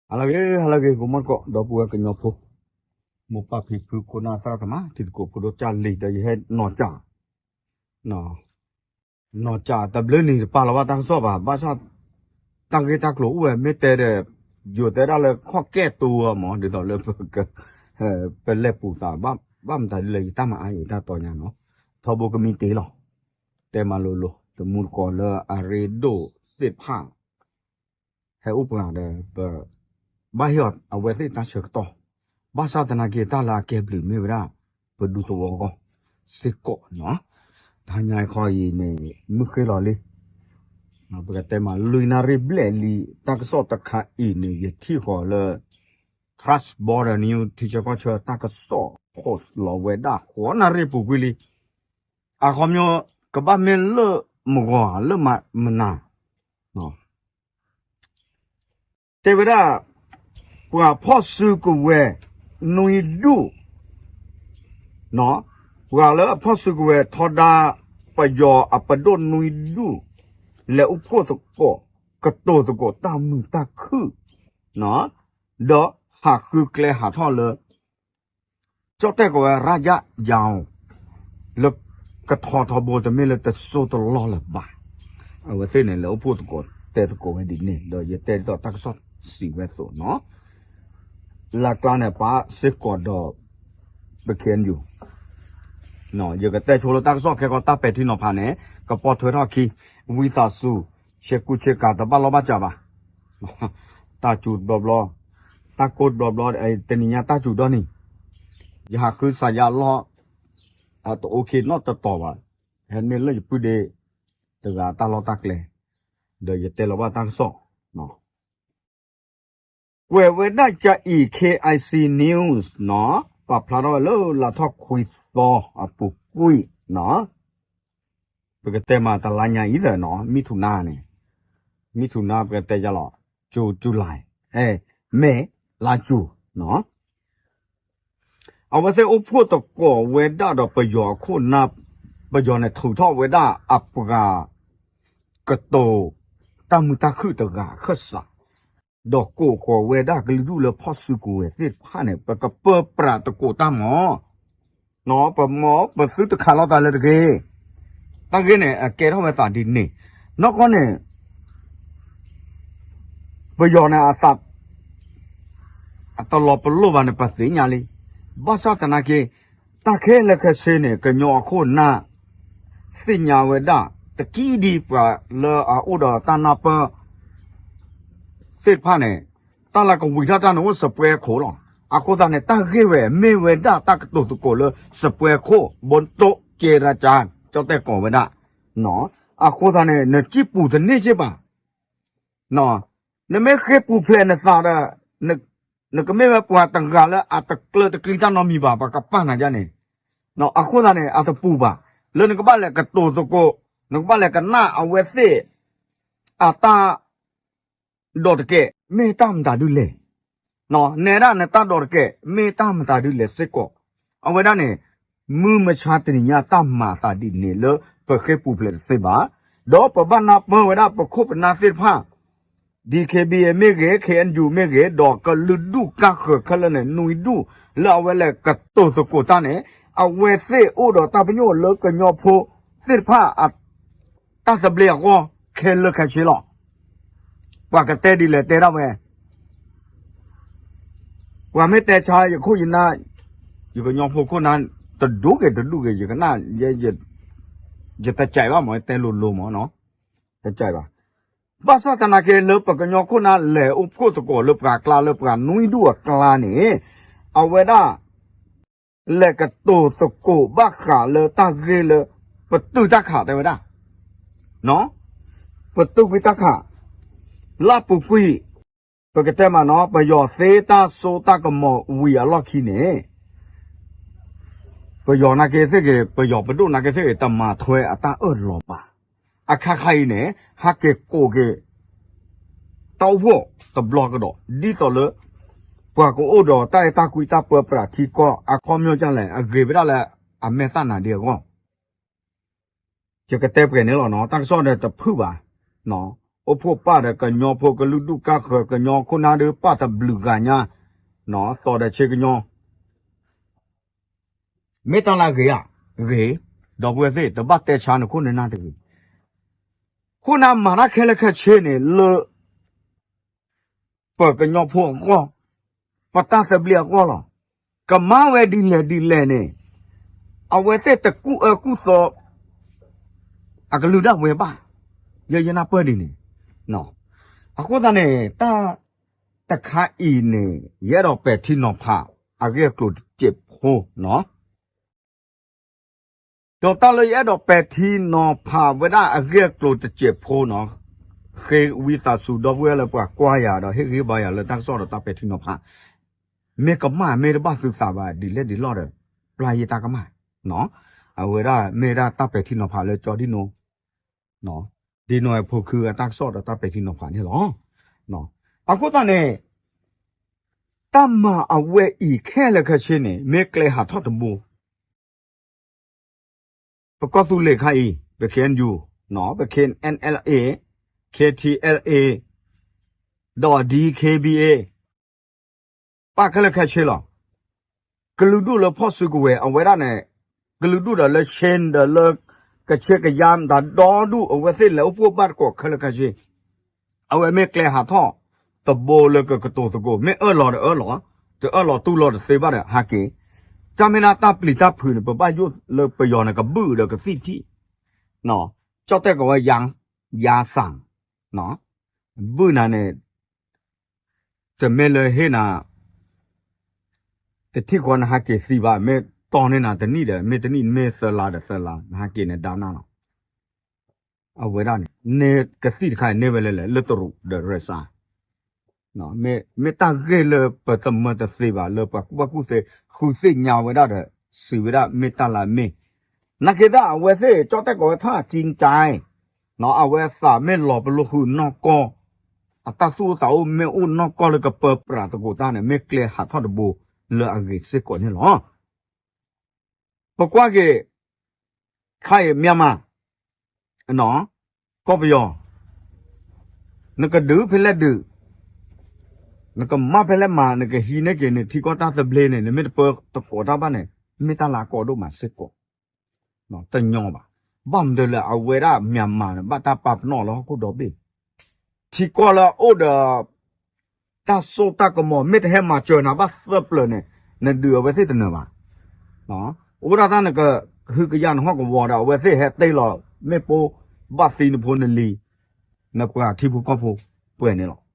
ဟါလၢအဂ့ၤ ဟါလၢအဂ့ၤ ဂီၤမီၢ်တကိး ဒီပုၢ်ဝဲၢ်ကညီဖိ မိၢ်ပၢ်ဖံဖု ခိၣ်နၢ်သရၣ်သမါ တံၤသကိးဖိဒိၣ်ကၢ်လံၤ ဒီးယဟဲနီၢ်ကၠး နီၢ်ကၠးတဘျီန့ၣ် တပာ်လီၤဘၣ်တၢ်ကစီၣ်ဘၣ်, ဘၣ်ဆၣ် တၢ်ဂ့ၢ်တၢ်ကျိၤအိၣ်ဝဲ မ့ၢ်တဲဒီး ယိၤတဲဒၣ်လၢခီၣ်ကဲၣ်တိအမး ဒ်သိးလၢ ပလဲၤပူၤသး ဘၣ်မတၤဒ်လဲၣ် ယတၢ်မၤအါယတၢ်တီညါနီၤ, ထီဘိကမံတ့ၢ်လီၤ. တဲမၤလိၤလိၤ တမူတကိးလၢအရ့ဒိၣ်သ့ၣ်တဖၣ် ဟဲအိၣ်ပှၤဒီး ပဘၣ်ဟ့ၣ်အီၤအဝဲသ့ၣ်တၢ်ဆၢကတီၢ်, ဘၣ်ဆၣ်သနာ်က့ တၢ်လၢအကဲဘျုးမ့ၢ်ဝဲဒၣ် ပဒူသဝီအဂီၢ်စ့ၢ်ကီးနီၤ. တဟါညါခီအံၤန့ၣ် မုၢ်ဃ့လီၤလံ ပကတဲမး လွံၢ်နၣ်ရံၣ်ဘျဲၣ်လံ တၢ်ကစီၣ်တခါအံၤန့ၣ် ယထံၣ်ဃီၤလၢ Trust Border News ထံဆၢကီၢ်ဆၢတၢ်ကစီၣ် post လီၤဝဲဒၣ် ဃိးနၣ်ရံၣ်ပူၤကွံာ်လံ. အခီပညီ ကဘၣ်မ့ၢ်လၢမဂီၤလၢမနၤ တဲဝဲဒၣ် ပှၤဖီၣ်စုကဝဲၤနွံဒူၣ်, ပှၤလၢအဖီၣ်စုကဝဲၤထီဒါ ပယီၤအပဒိၣ်နွံဒူၣ် လဲၤအိၣ်ဖှိၣ်သကိး ကတိၤသကိးတၢ်မုာ်တၢ်ခုၣ် ဒီးဟးဃုကျဲဟးထီၣ်လၢ ကၠီၣ်တဲၣ်ကိးဝဲ ရၢ်ယၣ်ယၣ် လၢကထီထီဘိ တမ့ၢ်လၢတစိၢ်တလီၢ်လၢၤဘၣ်. အဝဲသ့ၣ်န့ၣ် လဲၤအိၣ်ဖှိၣ်သကိးတဲသကိးဝဲဒ်န့ၣ် ဒီးယတဲဒ်သိးတၢ်ကစီၣ်စံးဝဲအသိးနီၤ, လၢကျါန့ၣ် ပစ့ၢ်ကီးဒီး ပ KNU ယကတဲဆိလၢတၢ်ကစီၣ်ခဲကီး တၢ်ပဲာ်ထံနီၤဖးန့ၣ် ကပီၤထွဲထီၣ်အခံ ဝံသးစူၤ ဆဲးကူဆဲးကၤ တဘၣ်လီၢ်ဘၣ်စးဘၣ်. တၢ်စူၤတဘျီဘျီ, တၢ်ကိၢ်တဘျီဘျီ, တနံၤညါတၢ်စူၤဒီနံၤ, ယဟးဃုစးယါလီၢ် အတအိၣ်ခ့နီတတီၤဘၣ်, ဟဲန့ၢ်လၢယပုၢ်ဒ့တဂၤတၢ်လီၢ်တၢ်ကျဲ, ဒီးယတဲလီၤဘၣ်တၢ်ကစီၣ် ကွဲးဝဲဒၣ်ကအံၤ KIC News နီၤ, ပာ်ဖျါထီၣ်ဝဲလၢလါထီၣ်ခွံသီအပူၤကွံာ်နီၤ, ပကတဲမးတလါညါအံၤသၢနီၤ, မံၣ်ထူၣ်နါန့ၣ်, မံၣ်ထူၣ်နါပကတဲယါလီၤ, ကၠူၤ July, အဲ, မ့ၢ်လါကၠူၤနီၤ. အဝဲသ့ၣ်အိၣ်ဖှိၣ်သကိးဝဲဒၣ်ဒီးပယီၤအခိၣ်နၢ်, ပယီၤန့ၣ်ထုးထီၣ်ဝဲဒၣ်အပှၤ ကတိၤတၢ်မုာ်တၢ်ခုၣ်တဂၤအခၢၣ်စး, ဒီးကိးဃီၤဝဲဒၣ်ကလုာ်ဒူၣ်လၢဖီၣ်စုကဝဲၤသ့ၣ်တဖၣ်န့ၣ် ပကပၢပြးသကိးတၢ်မီၤ, ပမီၤ ပသုတခးလိာ်သးလၢတဂ့ၤ, တၢ်ဂ့ၢ်န့ၣ် အကဲထီၣ်ဝဲသးဒ်န့ၣ်, နီၢ်ကီၢ်န့ၣ် ပယီၤန့ၣ်အသး အတလီၤပလိာ်ဘၣ်န့ၣ် ပသ့ၣ်ညါလံ. ဘၣ်ဆၣ်သနာ်က့ တၢ်ခဲလၢာ်ခဲဆ့န့ၣ် ကညီအခိၣ်နၢ် သ့ၣ်ညါဝဲဒၣ် တကံဒံးပှၤလၢအအိၣ်ဒီးတၢ်နၢ်ပၢၢ်သ့ၣ်တဖၣ်န့ၣ်, တၢ်လၢကဝံၤထီၣ်တၢ်န့ၣ်အိၣ်စပွဲခိၣ်လီၤ. အဃိသတးန့ၣ် တၢ်ဂ့ၢ်ဝဲမ့ၢ်ဝဲဒၣ်တၢ်ကတိၤသကိးလၢစပွဲခိၣ် ဘိတိကဲရကၠါ ကၠီၣ်တဲၣ်ကိးဝဲဒၣ် အဃိသတးန့ၣ် နစံၣ်ပူၤတန့ၢ်စ့ၢ်ဘၣ် နမ့ၢ်ဃ့ၢ်ပူၤဖျဲးနသးဒီး နကမ့ၢ်ဝဲပှၤတဂၤလၢအတကျၢၤတကျံတၢ်နီတမံၤဘၣ် ပှၤကပာ်နၤဒ်န့ၣ်, အဃိသတးန့ၣ် အတပူၤဘၣ် လၢနကဘၣ်လဲၤကတိၤသကိး, နကဘၣ်လဲၤကနၣ်အဝဲသ့ၣ် အတၢ်ဒိးတကဲး မ့ၢ်တၢ်မတၤဒ်လဲၣ် နဲဒၣ်နတၢ်ဒိးတကဲး မ့ၢ်တၢ်မတၤဒ်လဲၣ်စ့ၢ်ကီး, အဝဲဒၣ်န့ၣ် မုၢ်မဆါတနံၤညါတၢ်မၤအသးဒ်န့ၣ်လၢပဃ့ၢ်ပူၤဖျဲးတသ့ဘၣ်, ဒီးပဘၣ်နၢ်ပၢၢ်ဝဲဒၣ်ပခိၣ်ပနၢ်သ့ၣ်တဖၣ် DKBA မ့ၢ်ဂ့ၤ KNU မ့ၢ်ဂ့ၤ ဒီးကလုာ်ဒူၣ်ကါဃၢၤခဲလၢာ်န့ၣ် နွံဒူၣ်လၢအဝဲလဲၤကတိၤသကိးတၢ်န့ၣ် အဝဲသ့ၣ်အိၣ်ဒီးတၢ်ပညိၣ်လၢကညီဖိသ့ၣ်တဖၣ် တၢ်သဘျ့အဂီၢ်ခဲလၢာ်ခဲဆ့လီၤ. ပှၤကတဲဒ်လဲၣ်တဲဒၣ်ဝဲ, ပှၤမ့ၢ်တဲဆါယခိၣ်ယနၢ်, ယကညီဖိခိၣ်နၢ် တဒူၣ်ဂ့ၤတဒူၣ်ဂ့ၤ ယကနၣ်, ယတကဲးဘၣ်မး တဲလိၤလိၤမး, တကဲးဘၣ်. ဘၣ်ဆၣ်သနာ်က့လၢပကညီခိၣ်နၢ်လဲၤအိၣ်ဖှိၣ်သကိးလၢပှၤကျါလၢပှၤနွံဒူၣ်အကျါန့ၣ်, အဝဲဒၣ် လဲၤကတိၤသကိးဘၣ်ဃးလၢတၢ်ဂ့ၢ်လၢ ပတုာ်တၢ်ခးတဲဝဲဒၣ်, ပတုာ်ကွံာ်တၢ်ခး, လၢပူၤကွံာ်, ပကတဲမးနီၤ ပယီၤသ့တၢ်စိတၢ်ကမီၤဝံၤအလီၢ်ခံန့ၣ် ပယီၤနာ်က့သ့ၣ်ဂ့ၤ ပယီၤပဒိၣ်နာ်က့သ့ၣ်ဂ့ၤ တမၤထွဲအတၢ်အၢၣ်လီၤဘၣ်. အခါခါအံၤန့ၣ် ဟဲက့ၤကိးက့ၤ တၢ်အိၣ်ဖှိၣ်တဘျီကဒီး ဒ်သိးလၢ ပှၤကအိၣ်ဒီးတၢ်အဲၣ်တၢ်ကွံတၢ်ပၢပြးထံကီၢ် အခီပညီဒ်လဲၣ် အဂ့ၤဝဲဒၣ်လၢအမဲာ်သၣ်နၤဒ့အဂီၢ် ယကတဲပှဲၤန့ၣ်လီၤနီၤ တၢ်ကစီၣ်ဒီးတဖုၣ်ဘၣ်, အိၣ် အိၣ်ဖှိၣ်ပၢ်ဒီးကညီဖိကလုာ်ဒူၣ်ကါဃၢၤ ကညီခိၣ်နၢ်ဒုးပၢ်တဘျုးဂၤညါ, နီၢ် သီဒီးဆ့ကညီ မ့ၢ်တၢ်လၢအဂ့ၤဧါ, ဂ့ၤ, ဒီပုၢ်ဝဲၢ်သ့ၣ် တဘၣ်တဲဆါနခိၣ်နနၢ်တဂ့ၤ, ခိၣ်နၢ်မၤတၢ်ခဲလၢာ်ခဲဆ့န့ၣ်လၢ ပကညီဖိအဂီၢ်, ပတၢ်သဘျ့အဂီၢ်လီၤ. ကမၤဝဲဒ်လဲၣ်ဒ်လဲၣ်န့ၣ်, အဝဲသ့ၣ်တကူၣ်အၢကူၣ်သီ အကလုာ်ဒၣ်ဝဲဘၣ်. ယဲယနၢ်ပၢၢ်ဒ်န့ၣ်, အဃိသတးန့ၣ် တၢ်တခါအံၤန့ၣ် ယအဲၣ်ဒိးပဲာ်ထံနီၤဖး အဂ့ၢ်အကျိၤတစဲးဖိနီၢ် ဒီးတၢ်လၢယအဲၣ်ဒိးပဲာ်ထံနီၤဖးဝဲဒၣ်အဂ့ၢ်အကျိၤတစဲးဖိနီၢ်, ဃ့ဝံသးစူၤဒီပုၢ်ဝဲၢ်လၢပှၤကွၢ်ယၤဒီးဟ့ၣ်ဂံၢ်ဘါယၤလၢတၢ်ကစီၣ်ဒီးတၢ်ပဲာ်ထံနီၤဖး, မ့ၢ်ကမၣ်မ့ၢ်တဘၣ်သုသးဘၣ်ဒ်လဲၣ်ဒ်လဲၣ်ဒီး ပျၢ်ယတၢ်ကမၣ်, အဝဲဒၣ်မ့ၢ်ဒၣ်တၢ်ပဲာ်ထံနီၤဖးလၢကၠီဒံနိ ဒ်နိအဖိခုအတၢ်ကစီၣ်ဒီးတၢ်ပဲာ်ထံနီၤဖးန့ၣ်လီၤ. အဃိသတးန့ၣ် တၢ်မၤအဝဲအံၤခဲလၢာ်ခဲဆ့န့ၣ် မ့ၢ်ကျဲဟးထီၣ်တဘိ ပကီၢ်သူလ့ၤခါအံၤ ပ K N U, ပ K N L A, K T L A, ဒီး D K B A ပၢ်ခဲလၢာ်ခဲဆ့လီၤ. ကလုာ်ဒူၣ်လၢဖီၣ်စုကဝဲၤအဝဲဒၣ်န့ၣ်, ကလုာ်ဒူၣ်ဒီးလၢ Chin ဒီးလၢ ကဆ့ကယါ တၢ်ဒီဒူၣ် အဝဲသ့ၣ်လဲၤအိၣ်ဖှိၣ်ဘၣ်တကိးခဲလၢာ်ခဲဆ့, အဝဲမ့ၢ်ကျဲဟးထီၣ်တဘိလၢကကတိၤသကိး, မ့ၢ်အၢၣ်လီၤတအၢၣ်လီၤ, တအၢၣ်လီၤတူၢ်လိာ်တသ့ဘၣ်ဒီးဟးက့ၤ, တၢ်မ့ၢ်ဒၣ်တၢ်ပျံၤတၢ်ဖုးန့ၣ် ပဘၣ်ယိၣ်လၢပယီၤန့ၣ် ကဘုၣ်ဒီးကသံၣ်ထံၣ်, ကၠီၣ်တဲၣ်ကိးဝဲ ယါစၣ်, ဘုၣ်နၤန့ၣ် တမ့ၢ်လၢဟ့ၣ်နၤ တထံၣ်ဃီနဟးက့ၤသံဘၣ်, မ့ၢ်တီန့ၢ်နၤတနံၣ်ဒီး မ့ၢ်တနံၣ်မ့ၢ်သၢလါဒီးသၢလါ နဟးက့ၤန့ၣ်ဒါနၢ်လီၤ. အဝဲဒၣ်န့ၣ် န့ၢ်ကသံၣ်တခါန့ၢ်ဝဲလဲၣ်လဲၣ် လၢတရူးဒီးရၢစၢ် မ့ၢ်တၢ်ဂ့ၢ်လၢပသမၢတသ့ဘၣ် လၢပှၤကူၣ်ဘၣ်ကူၣ်သ့ ဃုသ့ၣ်ညါဝဲဒၣ်ဒီး စံးဝဲဒၣ်မ့ၢ်တၢ်လၢအမ့ၢ်, နာ်က့ဒၣ်အဝဲသ့ၣ် ကၠီၣ်တဲၣ်ကိးဝဲထၣ်ကၠံကၠဲ, အဝဲသးမ့ၢ်လီၤပလိာ်ဃုာ်နီၢ်ကီၢ်, အတၢ်သူၣ်အိၣ်သးအိၣ်မ့ၢ်အိၣ်နီၢ်ကီၢ်လၢကပၢပြးသကိးတၢ်န့ၣ် မ့ၢ်ကျဲဟးထီၣ်တဘိလၢအဂ့ၤစ့ၢ်ကီးန့ၣ်လီၤ. ပကွၢ်က့ၤ ခါအံၤ မြန်မာ, ကီၢ်ပယီၤ, နကဒုးဖဲလဲၣ်ဒုး, နကမၤဖဲလဲၣ်မၤ, နကဟံးန့ၢ်က့ၤနထံကီၢ်တၢ်သဘျ့န့ၣ် နမ့ၢ်တပၢသကိးတၢ်ဘၣ်န့ၣ် မ့ၢ်တၢ်လၢအကီဒိၣ်မးစ့ၢ်ကီး, တညီဘၣ်. ဘၣ်မနုၤလၢအဝဲဒၣ် မြန်မာန့ၣ် ဘၣ်တၢ်ပာ်ပနီၣ်လၢဟီၣ်ခိၣ်ဒီဘ့ၣ်, ထံကီၢ်လၢအအိၣ်ဒီး တၢ်စိတၢ်ကမီၤ မ့ၢ်တဟဲမၤစၢၤနၤဘၣ်သၢပျၢၤန့ၣ် နဒုးအဝဲသ့ၣ်တနၢၤဘၣ်. အိၣ်ဒၣ်တၢ်နကဟုကယာ်နဟီၣ်ကဝီၤဒီး အဝဲသ့ၣ်ဟဲတ့ၢ်လီၤ မ့ၣ်ပိၢ်ဘၣ်သံနဖိနလံၤ နပှၤထံဖိကီၢ်ဖိပှဲၤန့ၣ်လီၤ.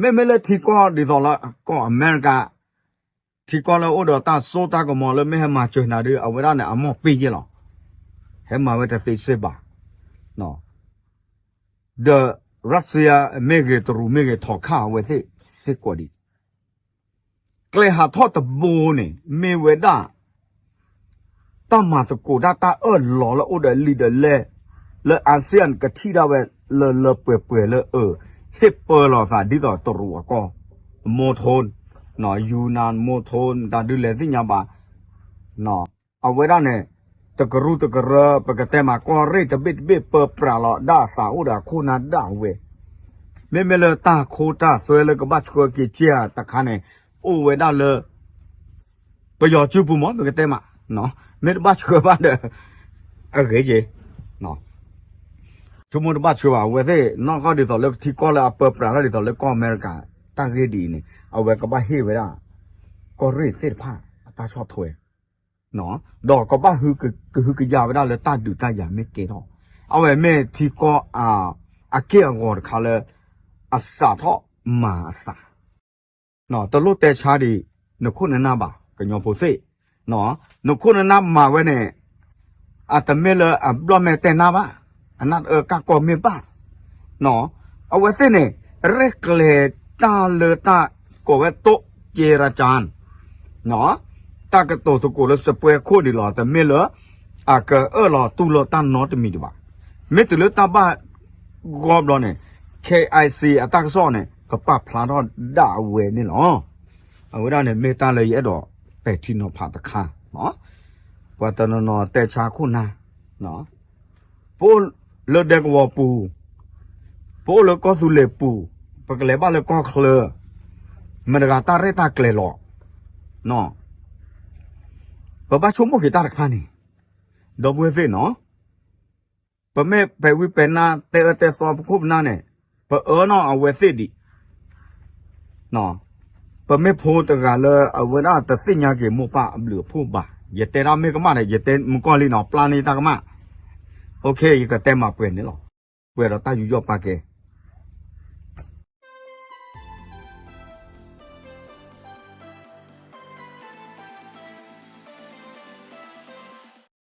မ့မ့ၢ်လၢထံကီၢ်ဒ်သိးလၢကီၢ်အမဲရကၤ ထံကီၢ်လၢအိၣ်ဒီးတၢ်စိတၢ်ကမီၤလၢမ့ၢ်ဟဲမၤစၢၤနၤဒီး အဝဲဒၣ်န့ၣ် အမီၢ်ပ့ၢ်ယ့ၢ်လီၤ. ဟဲမၤဝဲတသ့စ့ၢ်ဘၣ်. ဒီး Russia မ့ၢ်ဂ့ၤ တရူးမ့ၢ်ဂ့ၤ ထီၣ်ခၣ်အဝဲသ့ၣ်စ့ၢ်ကီးဒံး. ကျဲဟးထီၣ်တဘိန့ၣ် မ့ၢ်ဝဲဒၣ် တၢ်မၤသကိးတၢ် တၢ်အၢၣ်လီၤလၢအိၣ်ဒီးလံာ်ဒီးလဲၢ် လၢ ASEAN ကထံၣ်ဒၣ်ဝဲလၢလၢပှဲၤပှဲၤလၢအ ဟ့ၣ်ပၢလီၤသးဒ်သိးတရူးအကီၢ် မီထိၣ်, ယူနန် မီထိၣ် တၢ်ဒုးလဲၤသ့ၣ်ညါဘၣ် အဝဲဒၣ်န့ၣ် တကရူၢ်တကရၢ ပကတဲမး ကီၢ်ရ့ၣ်တဘ့ၣ်တဘ့ၣ် ပၢပြးလီၤဒၣ်အသးအိၣ်ဒီးအခိၣ်နၢ်ဒၣ်ဝဲ, မ့မ့ၢ်လၢတၢ်ခိတၢ်သွဲလၢကဘၣ်ဆှၢက့ၤကဲတခါန့ၣ် အိၣ်ဝဲဒၣ်လၢ ပယီၤစုပူၤမး ပကတဲမး, မ့ၢ်တဘၣ်ဆှၢဘၣ်ဒီး အဂ့ၤက့ၤ ဆိကမိၣ်တဘၣ်ဆှၢဘၣ် အဝဲသ့ၣ် နီၢ်ကီၢ်ဒ်သိးလၢပထံကီၢ်လၢအပၢပြးတၢ်ဒ်သိးလၢကီၢ်အမဲရကၤ တၢ်ဂ့ၢ်ဒ်အံၤန့ၣ် အဝဲကဘၣ်ဟ့ၣ်ဝဲဒၣ် ကီၢ်ရ့ၣ်သ့ၣ်တဖၣ်အတၢ်ဆီၣ်ထွဲ ဒီးကဘၣ်ကဟုကယာ်ဝဲဒၣ်လၢတၢ်ဒုးတၢ်ယၤမ့ၢ်ကဲထီၣ် အဝဲမ့ၢ်ထံကီၢ် အက့ၢ်အဂီၤတခါလၢ အစးထီၣ်မၤအသး တလိၣ်တဲဆါဒံး နခိၣ်နနၢ်ဘၣ် ကညီဖိသ့ၣ်, နခိၣ်နနၢ်မၤဝဲန့ၣ် အတမ့ၢ်လၢအဘျီၣ်မဲာ်တဲနၢ်ဘၣ်, အနၢ်တအၢကၢ်ကီမ့ၢ်ဘၣ်, အဝဲသ့ၣ်န့ၣ် ရဲၣ်ကျဲၤတၢ်လၢတၢ်ကိးဝဲ โต๊ะเจรจา တၢ်ကတိၤသကိးလၢစပွဲခိၣ်ဒံးလီၤ, တမ့ၢ်လၢ အကအၢၣ်လီၤတူၢ်လိာ်တၢ်နီတမံၤဒံးဘၣ်. မ့ၢ်တုၤလၢတၢ်ဘၣ်ဂီၢ်ဘျီန့ၣ် K I C အတၢ်ကစီၣ်န့ၣ် ကပာ်ဖျါထီၣ်ဒၣ်အဝဲန့ၣ်လီၤ. အဝဲဒၣ်န့ၣ်မ့ၢ်တၢ်လၢယအဲၣ်ဒိးပဲာ်ထံနီၤဖးတခါ, ပှၤတနီၤနီၤတဲဆါခိၣ်နၢ်, ပအိၣ်လၢဒဲကဝီၤပူၤ ပအိၣ်လၢကီၢ်သူလ့ၤပူၤ, ပကလဲၤဘၣ်လၢကီၢ်ချၢ, မတၤတဂၤတၢ်ရဲၣ်တၢ်ကျဲၤလီၤ. ပဘၣ်ဆိကမိၣ်က့ၤတၢ်တခါန့ၣ်, ဒီပုၢ်ဝဲၢ်သ့ၣ်နီၤ, ပမ့ၢ်ပဲာ်ဝံပဲာ်နါ တဲအၢတဲသီပခိၣ်ပနၢ်န့ၣ်, ပအၢနီၢ်အဝဲသ့ၣ်ဒံး ပမ့ၢ်ဖိတဂၤလၢအဝဲဒၣ်တသ့ၣ်ညါက့ၤမိၢ်ပၢ်အဘျုးအဖှိၣ်ဘၣ်, ယတဲဒၣ်မ့ၢ်ကမၣ်ဒီး ယတဲမုၢ်ကီၢ်လံနီၤ, ပျၢ်န့ၢ်တၢ်ကမၣ်, ယကတဲမၤပှဲၤန့ၣ်လီၤ. ပှဲၤဒီးတၢ်ယူးယီၣ်ပာ်ကဲ